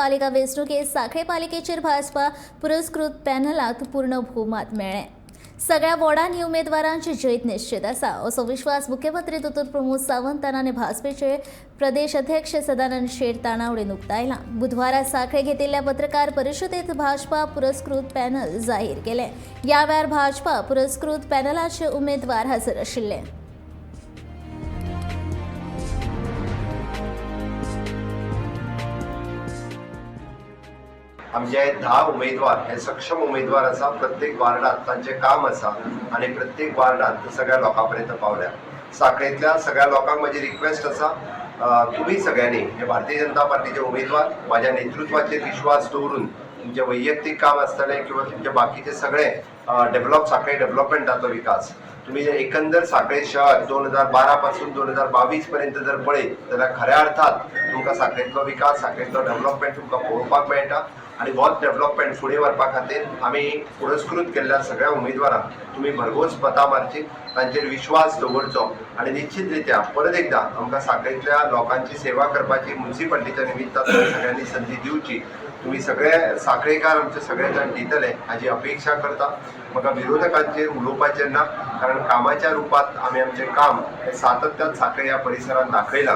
पालिका वेंचणुकेत सांखळे पालिकेचेर भाजपा पुरस्कृत पॅनलाक पूर्ण भोवमत मेळ्ळें. सगळ्या वॉर्डांनी उमेदवारांची जैत निश्चित आसा असो विश्वास मुख्यमंत्री दोतोर प्रमोद सावंतान आनी भाजपेचे प्रदेश अध्यक्ष सदानंद शेट तानावडेन उक्तायला. बुधवारा सांखळे घेतिल्ल्या पत्रकार परिशदेत भाजपा पुरस्कृत पॅनल जाहीर केले. या वेळार भाजपा पुरस्कृत पॅनलाचे उमेदवार हजर आशिल्ले. आमचे 10 उमेदवार हे सक्षम उमेदवार आसा. प्रत्येक वार्डात तांचें काम आसा आनी प्रत्येक वार्डात ते सगळ्या लोकां पर्यंत पावल्या. सांखळेंतल्या सगळ्या लोकांक म्हजी रिक्वेस्ट आसा, तुमी सगळ्यांनी हे भारतीय जनता पार्टीचे उमेदवार म्हाज्या नेतृत्वाचेर विश्वास दवरून तुमचें वैयक्तीक काम आसतलें किंवा तुमचे बाकीचे सगळे डेव्हलप सांखळे डेव्हलपमेंटाचो विकास तुमी जर एकंदर सांखळे शहर 2012 पासून 2022 पर्यंत जर पळयत जाल्यार खऱ्या अर्थात तुमकां सांखळेंतलो विकास, सांखळेंतलो डेव्हलपमेंट तुमकां पळोवपाक मेळटा. आनी होच डेव्हलपमेंट फुडें व्हरपा खातीर आमी पुरस्कृत केल्ल्या सगळ्या उमेदवारांक तुमी भरघोस मतां मारची, तांचेर विश्वास दवरचो आनी निश्चित रित्या परत एकदां आमकां सांखळेंतल्या लोकांची सेवा करपाची मुन्सिपाल्टीच्या निमित्तान तुमी सगळ्यांनी संदी दिवची. तुमी सगळे सांखळेकार आमचे सगळे जाण दितले हाजी अपेक्षा करता. म्हाका विरोधकांचेर उलोवपाचें ना, कारण कामाच्या रुपात आमी आमचें काम हें सातत्यान सांखळे ह्या परिसरांत दाखयलां.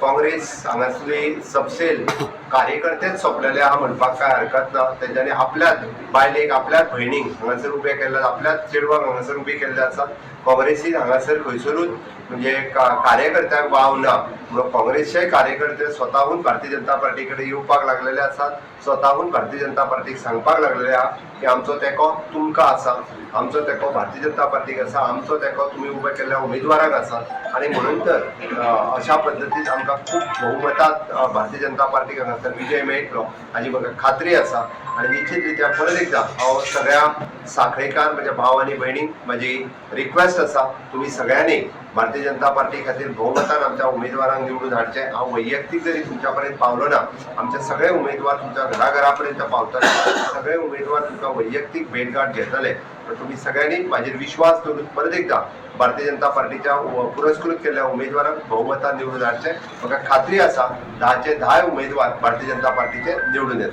काँग्रेस हांगासरली सबसेल कार्यकर्तेच सोंपलेले आहा म्हणपाक कांय हरकत ना. तेंच्यांनी आपल्याच बायलेक, आपल्याच भयणीक हांगासर उबे केल्ले, आपल्याच चेडवांक हांगासर उबे केल्ले आसात. काँग्रेसीन हांगासर खंयसरूच म्हणजे कार्यकर्त्यांक वाव ना म्हणून काँग्रेसचे कार्यकर्ते स्वताहून भारतीय जनता पार्टी कडेन येवपाक लागलेले आसात, स्वताहून भारतीय जनता पार्टीक सांगपाक लागलेले आहा की आमचो तेंको तुमकां आसा, आमचो तेंको भारतीय जनता पार्टीक आसा, आमचो तेंको तुमी उबे केल्ल्या उमेदवारांक आसा. आनी म्हणून तर अशा पद्दतीन आमकां खूब बहुमतांत भारतीय जनता पार्टीक हांगासर विजय मेळटलो हाजी म्हाका खात्री आसा. आनी निश्चित रित्या परत एकदां हांव सगळ्या सांखळेकार म्हज्या भाव आनी भयणींक म्हाजी रिक्वेस्ट आसा, तुमी सगळ्यांनी भारतीय जनता पार्टी खातीर भोवमतान आमच्या उमेदवारांक निवडून हाडचें. हांव वैयक्तीक जरी तुमच्या पर्यंत पावलो ना, आमचे सगळे उमेदवार तुमच्या घराघरा पर्यंत पावतले, सगळे उमेदवार तुमकां वैयक्तीक भेटगाठ घेतले. पण तुमी सगळ्यांनी म्हाजेर विश्वास दवरून परत एकदां भारतीय जनता पार्टीच्या पुरस्कृत केल्ल्या उमेदवारांक भोवमतान निवडून हाडचें. म्हाका खात्री आसा 10चे 10 उमेदवार भारतीय जनता पार्टीचे निवडून येतले.